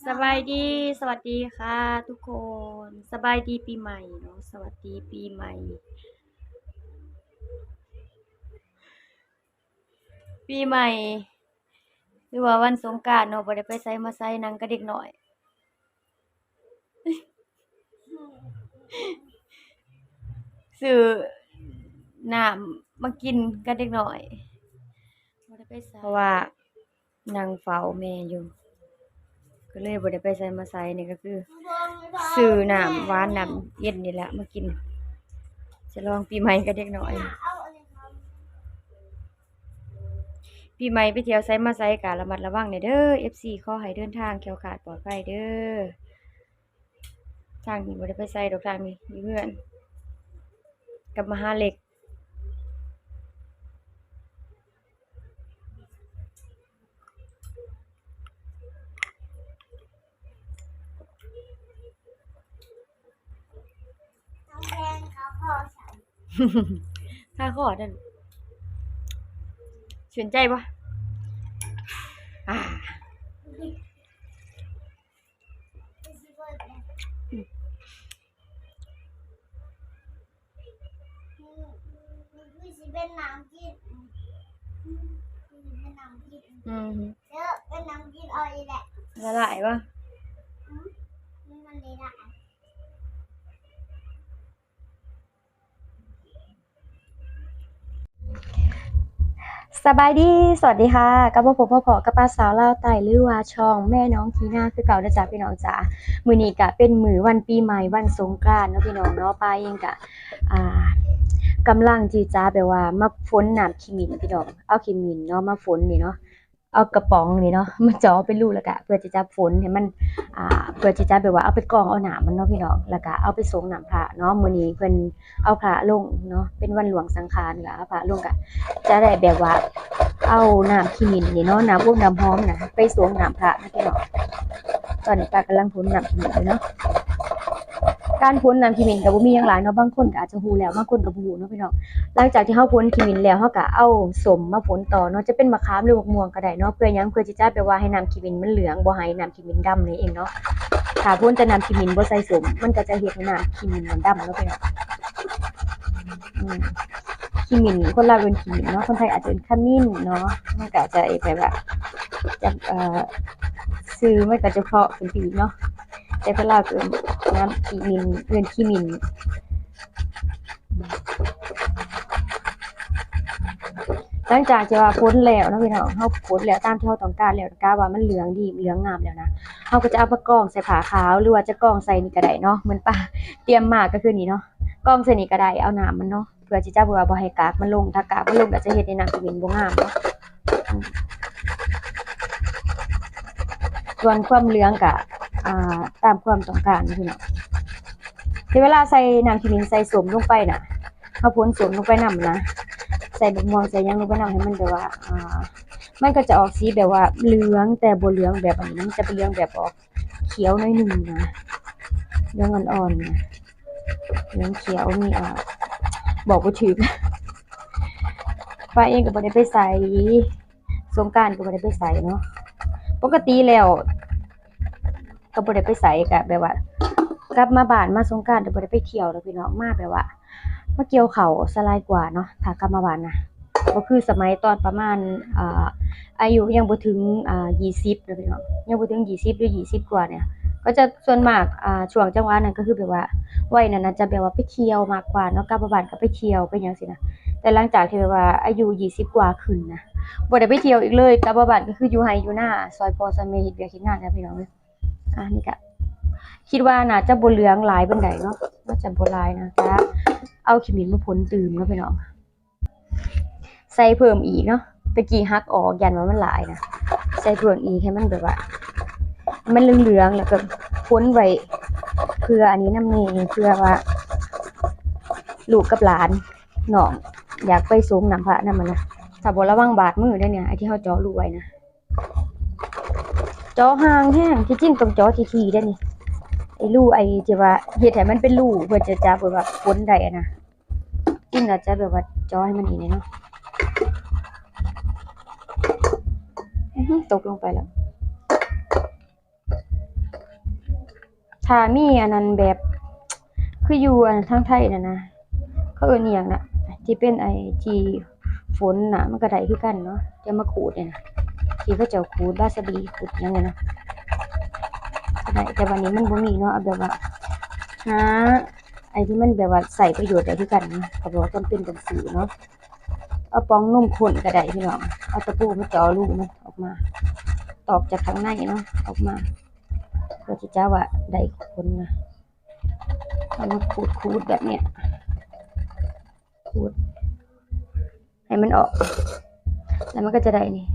ສະບາຍດີ ສະຫວັດດີຄ່ະທຸກຄົນ ສະບາຍດີປີໃໝ່ເນາະ ສະຫວັດດີປີໃໝ່ ປີໃໝ່ ຫຼືວ່າວັນສົງການເນາະ ບໍ່ໄດ້ໄປໃສມາໃສ ນັ່ງກັບເດັກນ້ອຍ ຊື້ນ້ຳມາກິນກັບເດັກນ້ອຍ ບໍ່ໄດ້ໄປໃສ ເພາະວ່ານັ່ງເຝົ້າແມ່ຢູ່ ກໍເລີຍບໍ່ໄດ້ໄປໃສມາໃສ ນີ້ກໍຄືຊື້ນ້ຳຫວານນ້ຳເຢັນນີ້ແຫຼະມາກິນ ສະຫຼອງປີໃໝ່ກັບເດັກນ້ອຍ. ປີໃໝ່ໄປທ່ຽວໃສມາໃສກະລະມັດລະວັງແດ່ເດີ ເອັຟຊີ ຂໍໃຫ້ເດີນທາງແຄ້ວຄາດປອດໄພເດີ. ທາງນີ້ບໍ່ໄດ້ໄປໃສດອກ ທາງນີ້ຢູ່ເຮືອນ ກັບມະຫາເລັກ. ຄາຄໍນັ້ນ ຊື່ນໃຈບໍ່? ອາ ອືມ ເປັນນ້ຳກິນ ອືມ ເປັນນ້ຳກິນເອົາອີກແຫຼະ ລະລາຍບໍ່? ອືມ ມັນລະລາຍ. ສະບາຍດີ ສະຫວັດດີຄ່ະ ກັບພວກ ພວກ ພວກ ກັບປ້າສາວລາວໃຕ້ ຫຼືວ່າຊ່ອງແມ່ນ້ອງທີ່ນາຄືເກົ່າເດີຈ້າ ພີ່ນ້ອງຈ້າ. ມື້ນີ້ກະເປັນມື້ວັນປີໃໝ່ ວັນສົງການເນາະ ພີ່ນ້ອງເນາະ. ປ້າເອງກະ ອ່າ ກຳລັງທີ່ຈະແບບວ່າມາຝົນນ້ຳຂີ້ໝິ່ນ ພີ່ນ້ອງ ເອົາຂີ້ໝິ່ນເນາະມາຝົນນີ້ເນາະ ເອົາກະປ໋ອງນີ້ເນາະ ມາເຈາະເປັນຮູ ແລ້ວກະເພື່ອທີ່ຈະຝົນໃຫ້ມັນ ອ່າ ເພື່ອທີ່ຈະແບບວ່າເອົາໄປກອງເອົານ້ຳມັນເນາະ ພີ່ນ້ອງ ແລ້ວກະເອົາໄປສົງນ້ຳພະເນາະ. ມື້ນີ້ເພິ່ນເອົາພະລົງເນາະ ເປັນວັນຫຼວງສັງຂານ ກະເອົາພະລົງ ກະຈະໄດ້ແບບວ່າເອົານ້ຳຂີ້ໝິ່ນນີ້ເນາະ ນ້ຳອົບນ້ຳຫອມນະ ໄປສົງນ້ຳພະເນາະ ພີ່ນ້ອງ. ຕອນນີ້ປ້າກຳລັງຝົນນ້ຳຂີ້ໝິ່ນຢູ່ເນາະ. ການຝົນນ້ຳຂີ້ໝິ່ນກໍບໍ່ມີຫຍັງຫຼາຍເນາະ ບາງຄົນກໍອາດຈະຮູ້ແລ້ວ ບາງຄົນກໍບໍ່ຮູ້ເນາະ ພີ່ນ້ອງ. ຫຼັງຈາກທີ່ເຮົາຝົນຂີ້ໝິ່ນແລ້ວ ເຮົາກໍເອົາສົ້ມມາຝົນຕໍ່ເນາະ ຈະເປັນມະຂາມ ຫຼື ມະມ່ວງກໍໄດ້ເນາະ. ເພື່ອຫຍັງ? ເພື່ອທີ່ຈະແບບວ່າໃຫ້ນ້ຳຂີ້ໝິ່ນມັນເຫຼືອງ ບໍ່ໃຫ້ນ້ຳຂີ້ໝິ່ນດຳນັ້ນເອງເນາະ. ຖ້າຝົນແຕ່ນ້ຳຂີ້ໝິ່ນບໍ່ໃສ່ສົ້ມ ມັນກໍຈະເຮັດໃຫ້ນ້ຳຂີ້ໝິ່ນມັນດຳເນາະ ພີ່ນ້ອງ. ອືມ ຂີ້ໝິ່ນ ຄົນລາວເອີ້ນຂີ້ໝິ່ນເນາະ ຄົນໄທອາດຈະເອີ້ນຂະມິ້ນເນາະ ມັນກໍອາດຈະແບບວ່າ ຈະ ເອີ ຊື່ມັນກໍຈະເພາະຂຶ້ນໄປອີກເນາະ. ແຕ່ຄົນລາວເອີ້ນນ້ຳຂີ້ໝິ່ນ ເອີ້ນຂີ້ໝິ່ນ. ຫຼັງຈາກທີ່ວ່າຝົນແລ້ວເນາະ ພີ່ນ້ອງ ເຮົາຝົນແລ້ວຕາມທີ່ເຮົາຕ້ອງການແລ້ວ ກະວ່າມັນເຫຼືອງດີ ເຫຼືອງງາມແລ້ວນະ ເຮົາກໍຈະເອົາມາກອງໃສ່ຜ້າຂາວ ຫຼືວ່າຈະກອງໃສ່ນີ້ກໍໄດ້ເນາະ ເໝືອນປ້າຕຽມມາກໍຄືນີ້ເນາະ ກອງໃສ່ນີ້ກໍໄດ້ ເອົານ້ຳມັນເນາະ ເພື່ອທີ່ຈະບໍ່ ບໍ່ໃຫ້ກາກມັນລົງ ຖ້າກາກມັນລົງກໍຈະເຮັດໃຫ້ນ້ຳຂີ້ໝິ່ນບໍ່ງາມເນາະ. ອືມ ສ່ວນຄວາມເຫຼືອງກະ ອ່າ ຕາມຄວາມຕ້ອງການເນາະ ພີ່ນ້ອງ. ທີ່ເວລາໃສ່ນ້ຳຂີ້ໝິ່ນ ໃສ່ສົ້ມລົງໄປນະ ເຮົາຝົນສົ້ມລົງໄປນຳນະ ໃສ່ບັກມ່ວງ ໃສ່ຫຍັງລົງໄປນຳ ໃຫ້ມັນແບບວ່າ ອ່າ ມັນກໍຈະອອກສີແບບວ່າເຫຼືອງ ແຕ່ບໍ່ເຫຼືອງແບບອັນນີ້ ມັນຈະເປັນເຫຼືອງແບບອອກຂຽວໜ້ອຍໜຶ່ງນະ ເຫຼືອງອ່ອນໆນະ ເຫຼືອງຂຽວ ມີ ອ່າ ບອກບໍ່ຖືກ. ປ້າເອງກໍບໍ່ໄດ້ໄປໃສ ສົງການກໍບໍ່ໄດ້ໄປໃສເນາະ ປົກກະຕິແລ້ວກໍບໍ່ໄດ້ໄປໃສ ກໍແບບວ່າກັບມາບ້ານມາສົງການກໍບໍ່ໄດ້ໄປທ່ຽວດອກ ພີ່ນ້ອງ ມາແບບວ່າມາກ່ຽວເຂົ້າຊະຫຼາຍກວ່າເນາະ ຖ້າກັບມາບ້ານນະ ບໍ່ຄືສະໄໝຕອນປະມານ ອ່າ ອາຍຸຍັງບໍ່ເຖິງ ອ່າ ຊາວເນາະ ພີ່ນ້ອງ ຍັງບໍ່ເຖິງຊາວ ຫຼື ຊາວກວ່ານີ້ ກໍຈະສ່ວນມາກ ອ່າ ຊ່ວງຈັງຫວະນັ້ນກໍຄືແບບວ່າ ໄວນັ້ນນະຈະແບບວ່າໄປທ່ຽວມາກກວ່າເນາະ ກັບມາບ້ານກໍໄປທ່ຽວໄປຫຍັງຊີ້ນະ ແຕ່ຫຼັງຈາກທີ່ແບບວ່າອາຍຸຊາວກວ່າຂຶ້ນນະ ບໍ່ໄດ້ໄປທ່ຽວອີກເລີຍ ກັບມາບ້ານກໍຄືຢູ່ໄຮ່ຢູ່ນາ ຊ່ອຍພໍ່ຊ່ອຍແມ່ເຮັດວຽກເຮັດງານນະ ພີ່ນ້ອງເອີຍ. ອັນນີ້ກະຄິດວ່າໜ້າຈະບໍ່ເຫຼືອງຫຼາຍປານໃດເນາະ ໜ້າຈະບໍ່ຫຼາຍນະ ກະເອົາຂີ້ໝິ່ນມາຝົນຕື່ມເນາະ ພີ່ນ້ອງ ໃສ່ເພີ່ມອີກເນາະ ຕະກີ້ຫັກອອກ ຢ້ານວ່າມັນຫຼາຍນະ ໃສ່ເພີ່ມອີກ ໃຫ້ມັນແບບວ່າມັນເຫຼືອງໆ ແລ້ວກໍຝົນໄວ້ ເພື່ອອັນນີ້ນຳແດ່ ເພື່ອວ່າລູກກັບຫຼານ ນ້ອງຢາກໄປສົງນ້ຳພະນຳຫັ້ນນະ ຖ້າບໍ່ລະວັງບາດມືເດ້ນີ້ ໄອ້ທີ່ເຮົາເຈາະຮູໄວ້ນະ ເຈາະຫ່າງແຮງ ທີ່ຈິງຕ້ອງເຈາະຖີ່ໆເດ້ນີ້ ໄອ້ຮູໄອ້ທີ່ວ່າເຮັດໃຫ້ມັນເປັນຮູ ເພື່ອຈະຈັບ ເພື່ອວ່າຝົນໄດ້ຫັ້ນນະ ຈິງອາດຈະແບບວ່າເຈາະໃຫ້ມັນນີ້ແດ່ເນາະ ອືຫື ຕົກລົງໄປແລ້ວ. ຖ້າມີອັນນັ້ນແບບ ຄືຢູ່ອັນທາງໄທນັ້ນນະ ເຂົາເອີ້ນອີ່ຫຍັງນະ ທີ່ເປັນໄອ້ທີ່ຝົນນະ ມັນກໍໄດ້ຄືກັນເນາະ ຈະມາຂູດນີ້ນະ ທີ່ເຂົາເຈົ້າຂູດວາຊາບິ ຂູດຫຍັງນີ້ນະ ກໍໄດ້ ແຕ່ວ່ານີ້ມັນບໍ່ມີເນາະ ເອົາແບບວ່າ ຫາ ໄອ້ທີ່ມັນແບບວ່າໃຊ້ປະໂຫຍດໄດ້ຄືກັນນະ ກໍບໍ່ຈຳເປັນຕ້ອງຊື້ເນາະ. ເອົາປ່ອງນົມຂ້ນກໍໄດ້ພີ່ນ້ອງ ເອົາຕະປູມາເຈາະຮູມັນອອກມາ ຕອກຈາກຂ້າງໃນເນາະ ອອກມາ ເພື່ອທີ່ຈະວ່າໄດ້ຂົນນະ ເອົາມາຂູດໆແບບເນີ້ຍ ຂູດໃຫ້ມັນອອກ ແລ້ວມັນກໍຈະໄດ້ນີ້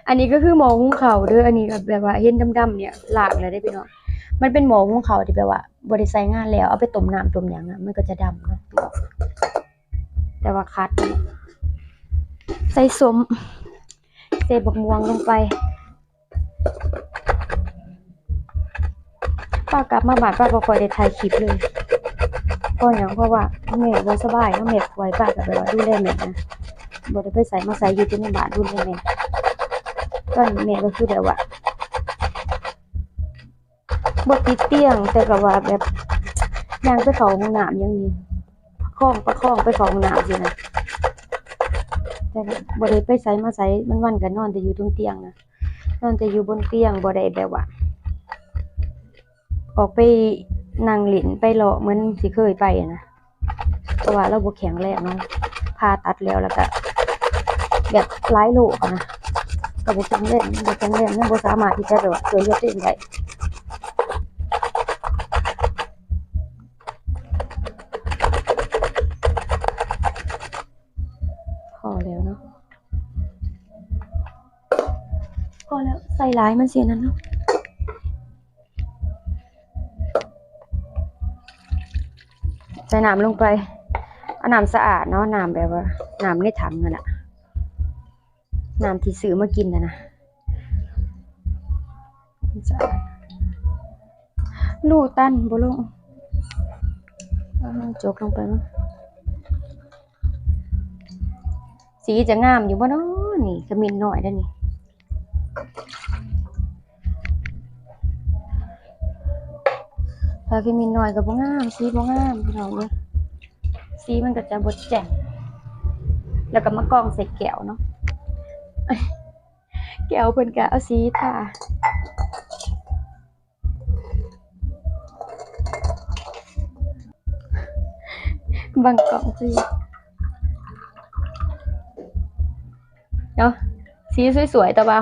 ອັນນີ້ກໍຄືໝໍ້ຫຸງເຂົ້າເດີ ອັນນີ້ກໍແບບວ່າເຫັນດຳໆເນີ້ຍ ລ້າງແລ້ວເດ້ພີ່ນ້ອງ ມັນເປັນໝໍ້ຫຸງເຂົ້າທີ່ແບບວ່າບໍ່ໄດ້ໃຊ້ງານແລ້ວ ເອົາໄປຕົ້ມນ້ຳຕົ້ມຫຍັງນະ ມັນກໍຈະດຳເນາະ. ແຕ່ວ່າຂາດ ໃສ່ສົ້ມ ໃສ່ບັກມ່ວງລົງໄປ. ປ້າກັບມາບ້ານ ປ້າບໍ່ຄ່ອຍໄດ້ຖ່າຍຄລິບເລີຍ ເພາະຫຍັງ ເພາະວ່າແມ່ບໍ່ສະບາຍເນາະ ແມ່ປ່ວຍ ປ້າກໍແບບວ່າດູແລແມ່ນະ ບໍ່ໄດ້ໄປໃສມາໃສ ຢູ່ແຕ່ໃນບ້ານດູແລແມ່ ຕອນນີ້ແມ່ກໍຄືແບບວ່າ ບໍ່ຕິດຕຽງ ແຕ່ກໍວ່າແບບຍ່າງໄປເຂົ້າຫ້ອງນ້ຳຫຍັງນີ້ ປະຄອງ ປະຄອງໄປເຂົ້າຫ້ອງນ້ຳຊີ້ນະ ແຕ່ກໍບໍ່ໄດ້ໄປໃສມາໃສ ວັນໆກໍນອນແຕ່ຢູ່ເທິງຕຽງນະ ນອນແຕ່ຢູ່ບົນຕຽງ ບໍ່ໄດ້ແບບວ່າອອກໄປນັ່ງຫຼິ້ນໄປເລາະເໝືອນທີ່ເຄີຍໄປນະ. ເພາະວ່າລາວບໍ່ແຂງແຮງເນາະ ຜ່າຕັດແລ້ວ ແລ້ວກະແບບຫຼາຍໂລກຫັ້ນນະ ກະບໍ່ແຂງແຮງ ບໍ່ແຂງແຮງ ຍັງບໍ່ສາມາດທີ່ຈະແບບວ່າຊ່ວຍເຫຼືອຕົວເອງໄດ້. ພໍແລ້ວເນາະ ພໍແລ້ວ ໃສ່ຫຼາຍມັນຊິອັນນັ້ນເນາະ. ໃສ່ນ້ຳລົງໄປ ເອົານ້ຳສະອາດເນາະ ນ້ຳແບບວ່ານ້ຳໃນຖັງຫັ້ນນະ ນ້ຳທີ່ຊື້ມາກິນຫັ້ນນະ ສະອາດ ຮູຕັນບໍ່ລົງ ເອົານ້ຳຈົກລົງໄປເນາະ. ສີຈະງາມຢູ່ບໍ່ເນາະນີ້ ຂະມິ້ນນ້ອຍເດ້ນີ້ ຖ້າຂະມິ້ນນ້ອຍກໍບໍ່ງາມ ສີບໍ່ງາມພີ່ນ້ອງເອີຍ ສີມັນກໍຈະບໍ່ແຈ່ມ ແລ້ວກໍມາກອງໃສ່ແກ້ວເນາະ ແກ້ວເພິ່ນກໍເອົາສີທາ. ບາງກ້ອງຄືເນາະ ສີສວຍໆ ແຕ່ວ່າ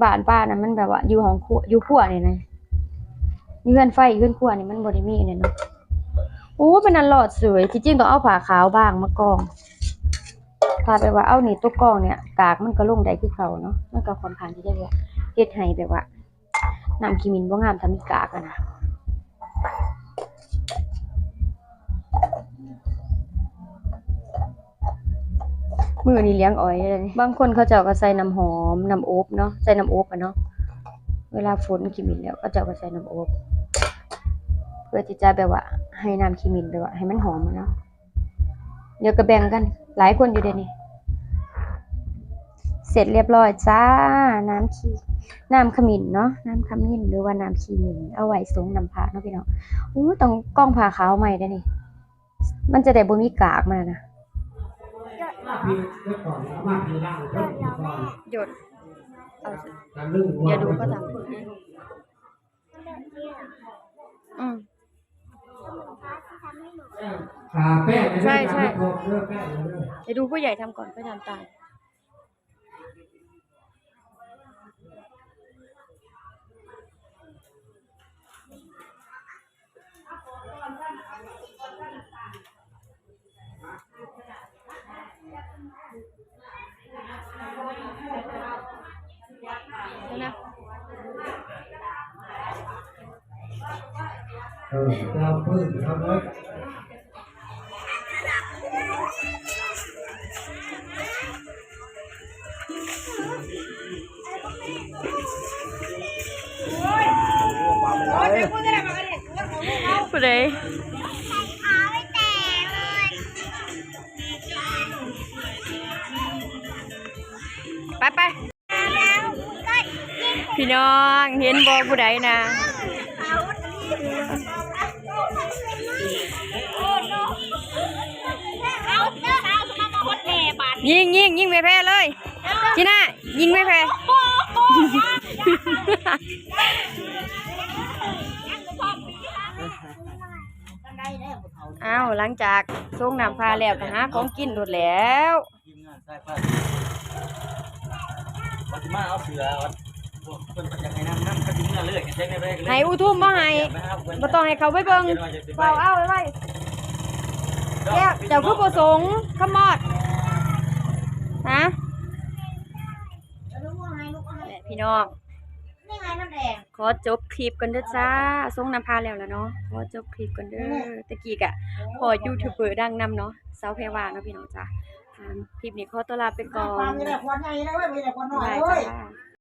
ບ້ານປ້ານະ ມັນແບບວ່າຢູ່ຫ້ອງຄົວ ຢູ່ຄົວນີ້ນະ ຢູ່ເຮືອນໄຟ ເຮືອນຄົວນີ້ມັນບໍ່ໄດ້ມີແນ່ເນາະ. ໂອ້ ມັນນັ້ນລອດສວຍ ທີ່ຈິງຕ້ອງເອົາຜ້າຂາວບາງມາກອງ ຖ້າແບບວ່າເອົານີ້ຕົວກອງນີ້ ກາກມັນກໍລົງໄດ້ຄືເກົ່າເນາະ ມັນກໍຄ່ອນຂ້າງທີ່ຈະແບບເຮັດໃຫ້ແບບວ່າ ນ້ຳຂີ້ໝິ່ນບໍ່ງາມຖ້າມີກາກຫັ້ນນະ. ມື້ນີ້ລ້ຽງອອຍເດ້ ບາງຄົນເຂົາເຈົ້າກໍໃສ່ນ້ຳຫອມ ນ້ຳອົບເນາະ ໃສ່ນ້ຳອົບຫັ້ນເນາະ ເວລາຝົນຂີ້ໝິ່ນແລ້ວ ເຂົາເຈົ້າກໍໃສ່ນ້ຳອົບ ເພື່ອທີ່ຈະແບບວ່າໃຫ້ນ້ຳຂີ້ໝິ່ນແບບວ່າໃຫ້ມັນຫອມຫັ້ນເນາະ. ດຽວກໍແບ່ງກັນ ຫຼາຍຄົນຢູ່ເດນີ້. ເສັດລຽບຮ້ອຍຈ້າ ນ້ຳຂີ້ ນ້ຳຂະມິ້ນເນາະ ນ້ຳຂະມິ້ນ ຫຼືວ່ານ້ຳຂີ້ໝິ່ນ ເອົາໄວ້ສົງນ້ຳພະເນາະພີ່ນ້ອງ. ໂອ້ ຕ້ອງກອງຜ້າຂາວໃໝ່ເດນີ້ ມັນຈະໄດ້ບໍ່ມີກາກມັນນະ. ຢົດ ເອົາ ຢ່າດູເຂົາທຳ ອືມ ອ່າ ແປ້ງ ໃຊ່ ໃຊ່ ເດີ ແປ້ງ ເດີ ໄປດູຜູ້ໃຫຍ່ທຳກ່ອນ ຄ່ອຍທຳຕາມ. ເອີ ເຈົ້າ ເປີດເຂົ້າເລີຍ. ຜູ້ໃດ? ໄປ ໄປ. ພີ່ນ້ອງ ເຫັນບໍ່ຜູ້ໃດນະ? ຍິງ ຍິງ ຍິງແມ່ແພເລີຍ ຈີນ່າ ຍິງແມ່ແພ. ອ້າວ ຫຼັງຈາກສົງນ້ຳພາແລ້ວ ກໍຫາຂອງກິນໂລດແລ້ວ. ທີມງານສາຍຟ້າ ວ່າຊິມາເອົາເສືອ ພວກເພິ່ນກໍຢາກໃຫ້ນຳນຳ ກໍຊິເມືອເລີຍ ກໍແຈ້ງໄດ້ເລີຍ ໃຫ້ອຸທຸມບໍ່ໃຫ້ ບໍ່ຕ້ອງໃຫ້ເຂົາໄປເບິ່ງ ເຝົ້າເອົາໄວ້ ແກ້ວ ເຈົ້າຄືບໍ່ສົງຄຳມອດ ຮະ ແຫຼະ ພີ່ນ້ອງ. ຂໍຈົບຄລິບກ່ອນເດີຈ້າ ສົງນ້ຳພາແລ້ວລະເນາະ ຂໍຈົບຄລິບກ່ອນເດີ. ຕະກີ້ກະພໍ້ຢູທູບເບີດັງນຳເນາະ ສາວແພວາເນາະ ພີ່ນ້ອງຈ້າ. ຄລິບນີ້ຂໍຕົວລາໄປກ່ອນ ບາຍບາຍຈ້າ.